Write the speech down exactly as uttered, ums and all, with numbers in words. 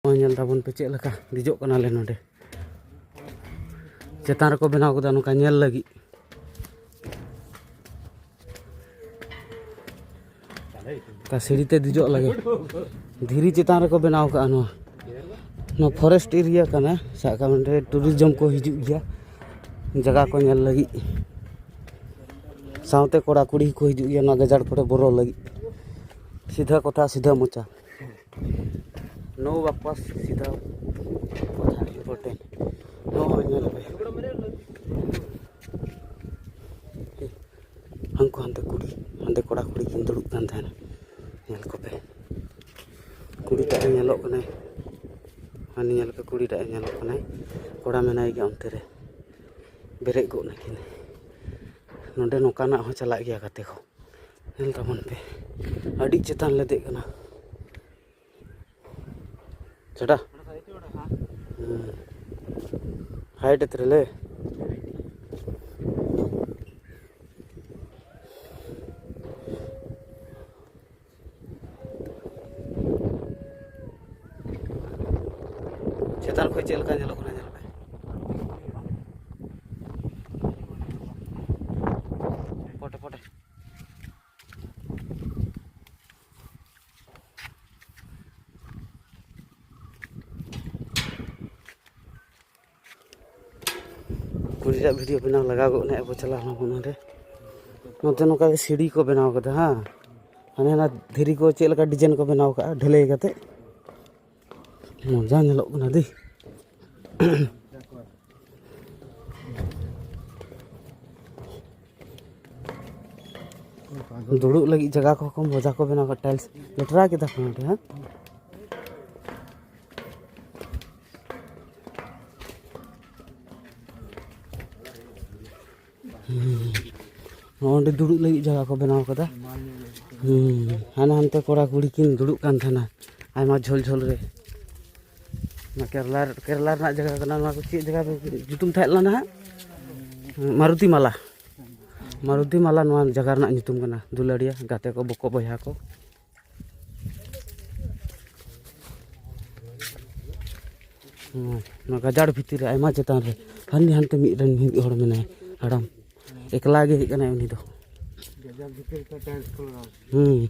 ᱱᱚᱜᱼᱚᱭ ᱧᱮᱞ ᱛᱟᱵᱚᱱ ᱯᱮ ᱪᱮᱫ ᱞᱮᱠᱟ ᱫᱮᱡᱚᱜ ᱠᱟᱱᱟᱞᱮ ᱱᱚᱰᱮ᱾ ᱪᱮᱛᱟᱱ ᱨᱮᱠᱚ ᱵᱮᱱᱟᱣ ᱠᱟᱫᱟ ᱱᱚᱝᱠᱟ ᱧᱮᱞ ᱞᱟᱹᱜᱤᱫ᱾ ᱚᱱᱠᱟ ᱥᱤᱲᱤ ᱛᱮ ᱫᱮᱡᱚᱜ ᱞᱟᱹᱜᱤᱫ ᱫᱷᱤᱨᱤ ᱪᱮᱛᱟᱱ ᱨᱮᱠᱚ ᱵᱮᱱᱟᱣ ᱠᱟᱜᱼᱟ ᱱᱚᱣᱟ᱾ ᱱᱚᱣᱟ ᱯᱷᱚᱨᱮᱥᱴ ᱮᱨᱤᱭᱟ ᱠᱟᱱᱟ, ᱥᱟᱵ ᱠᱟᱜ ᱢᱮ ᱱᱚᱰᱮ ᱴᱩᱨᱤᱡᱚᱢ ᱠᱚ ᱦᱤᱡᱩᱜ ᱜᱮᱭᱟ, ᱡᱟᱭᱜᱟ ᱠᱚ ᱧᱮᱞ ᱞᱟᱹᱜᱤᱫ᱾ ᱥᱟᱶᱛᱮ ᱠᱚᱲᱟ ᱠᱩᱲᱤ ᱦᱚᱸᱠᱚ ᱦᱤᱡᱩᱜ ᱜᱮᱭᱟ ᱱᱚᱣᱟ ᱜᱟᱡᱟᱲ ᱠᱚᱨᱮ ᱵᱚᱞᱚ ᱞᱟᱹᱜᱤᱫ᱾ ᱥᱤᱫᱷᱟ ᱠᱚᱛᱷᱟ ᱥᱤᱫᱷᱟ ᱢᱚᱪᱟ, ᱱᱳ ᱵᱟᱠᱣᱟᱥ, ᱥᱤᱫᱷᱟ ᱠᱚᱛᱷᱟ ᱤᱢᱯᱚᱨᱴᱮᱱᱴ᱾ ᱱᱚᱜᱼᱚᱭ ᱧᱮᱞ ᱯᱮ, ᱦᱟᱱᱠᱩ ᱦᱟᱱᱛᱮ ᱠᱩᱲᱤ, ᱦᱟᱱᱛᱮ ᱠᱚᱲᱟ ᱠᱩᱲᱤ ᱠᱤᱱ ᱫᱩᱲᱩᱵ ᱠᱟᱱ ᱛᱟᱦᱮᱱᱟ᱾ ᱧᱮᱞ ᱠᱚᱯᱮ, ᱠᱩᱲᱤᱴᱟᱜ ᱮ ᱧᱮᱞᱚᱜ ᱠᱟᱱᱟᱭ, ᱦᱟᱱᱤ ᱧᱮᱞ ᱯᱮ, ᱠᱩᱲᱤᱴᱟᱜ ᱮ ᱧᱮᱞᱚᱜ ᱠᱟᱱᱟᱭ, ᱠᱚᱲᱟ ᱢᱮᱱᱟᱭ ᱜᱮᱭᱟ ᱚᱱᱛᱮ ᱨᱮ, ᱵᱮᱨᱮᱫ ᱜᱚᱫ ᱱᱟᱠᱤᱱ᱾ ᱱᱚᱰᱮ ᱱᱚᱝᱠᱟᱱᱟᱜ ᱦᱚᱸ ᱪᱟᱞᱟᱜ ᱜᱮᱭᱟ ᱜᱟᱛᱮ ᱠᱚ᱾ ᱧᱮᱞ ᱛᱟᱵᱚᱱ ᱯᱮ, ᱟᱹᱰᱤ ᱪᱮᱛᱟᱱ ᱞᱮ ᱫᱮᱡ ᱠᱟᱱᱟ᱾ ᱪᱷᱟᱰᱟ᱾ ᱦᱩᱸ᱾ ᱦᱟᱭᱴ ᱮᱛᱨᱮ ᱞᱮ᱾ ᱪᱮᱛᱟᱱ ᱠᱷᱚᱡ ᱪᱮᱫ ᱞᱮᱠᱟ ᱧᱮᱞᱚᱜ ᱠᱟᱱᱟ ᱧᱮᱞ ᱯᱮ᱾ ᱯᱚᱴᱮ ᱯᱚᱴᱮ᱾ ᱠᱩᱲᱤᱭᱟᱜ ᱵᱷᱤᱰᱤᱭᱳ ᱵᱮᱱᱟᱣ ᱞᱟᱜᱟᱣ ᱜᱚᱫ ᱱᱟ, ᱟᱵᱚ ᱪᱟᱞᱟᱣ ᱱᱟᱵᱚᱱ ᱱᱚᱰᱮ᱾ ᱱᱚᱛᱮ ᱱᱚᱝᱠᱟ ᱜᱮ ᱥᱤᱲᱤ ᱠᱚ ᱵᱮᱱᱟᱣ ᱠᱟᱫᱟ, ᱦᱮᱸ᱾ ᱦᱟᱱᱮ ᱦᱟᱱᱟ ᱫᱷᱤᱨᱤ ᱠᱚ ᱪᱮᱫ ᱞᱮᱠᱟ ᱰᱤᱡᱟᱭᱤᱱ ᱠᱚ ᱵᱮᱱᱟᱣ ᱠᱟᱜᱼᱟ ᱰᱷᱟᱹᱞᱟᱹᱭ ᱠᱟᱛᱮ, ᱢᱚᱡᱟ ᱧᱮᱞᱚᱜ ᱠᱟᱱᱟ ᱫᱤ᱾ ᱫᱩᱲᱩᱵ ᱞᱟᱹᱜᱤᱫ ᱡᱟᱭᱜᱟ ᱠᱚᱦᱚᱸ ᱠᱚ ᱢᱚᱡᱟ ᱠᱚ ᱵᱮᱱᱟᱣ ᱠᱟᱜᱼᱟ, ᱴᱟᱭᱤᱞᱥ ᱞᱮᱴᱨᱟ ᱠᱮᱫᱟ ᱠᱚ ᱱᱚᱰᱮ, ᱦᱮᱸ᱾ ᱦᱩᱸ᱾ ᱱᱚᱜᱼᱚ ᱱᱚᱸᱰᱮ ᱫᱩᱲᱩᱵ ᱞᱟᱹᱜᱤᱫ ᱡᱟᱭᱜᱟ ᱠᱚ ᱵᱮᱱᱟᱣ ᱠᱟᱫᱟ᱾ ᱦᱩᱸ᱾ ᱦᱟᱱᱟ ᱦᱟᱱᱛᱮ ᱠᱚᱲᱟ ᱠᱩᱲᱤ ᱠᱤᱱ ᱫᱩᱲᱩᱵ ᱠᱟᱱ ᱛᱟᱦᱮᱱᱟ ᱟᱭᱢᱟ ᱡᱷᱟᱹᱞ ᱡᱷᱟᱹᱞ ᱨᱮ᱾ ᱚᱱᱟ ᱠᱮᱨᱞᱟ, ᱠᱮᱨᱞᱟ ᱨᱮᱱᱟᱜ ᱡᱟᱭᱜᱟ ᱠᱟᱱᱟ᱾ ᱱᱚᱣᱟ ᱠᱚ ᱪᱮᱫ ᱡᱟᱭᱜᱟ ᱧᱩᱛᱩᱢ ᱛᱟᱦᱮᱸ ᱞᱮᱱᱟ ᱦᱟᱸᱜ? ᱢᱟᱨᱩᱛᱤ ᱢᱟᱞᱟ᱾ ᱢᱟᱨᱩᱛᱤ ᱢᱟᱞᱟ ᱱᱚᱣᱟ ᱡᱟᱭᱜᱟ ᱨᱮᱱᱟᱜ ᱧᱩᱛᱩᱢ ᱠᱟᱱᱟ᱾ ᱫᱩᱞᱟᱹᱲᱤᱭᱟᱹ ᱜᱟᱛᱮ ᱠᱚ, ᱵᱚᱠᱚ ᱵᱚᱭᱦᱟ ᱠᱚ᱾ ᱦᱩᱸ, ᱱᱚᱣᱟ ᱜᱟᱡᱟᱲ ᱵᱷᱤᱛᱤᱨ ᱨᱮ ᱟᱭᱢᱟ ᱪᱮᱛᱟᱱ ᱨᱮ ᱦᱟᱹᱱᱤ ᱦᱟᱱᱛᱮ ᱢᱤᱫ ᱨᱮᱱ ᱢᱤᱫ ᱦᱚᱲ ᱢᱮᱱᱟᱭᱟ, ᱦᱟᱲᱟᱢ᱾ ᱮᱠᱞᱟ ᱜᱮ ᱦᱮᱡ ᱠᱟᱱᱟᱭ ᱩᱱᱤ ᱫᱚ᱾ ᱜᱟᱡᱟᱲ ᱵᱷᱤᱛᱤᱨ ᱨᱮ ᱴᱟᱭᱤᱞᱥ ᱠᱚ ᱞᱟᱜᱟᱣ᱾ ᱦᱩᱸ᱾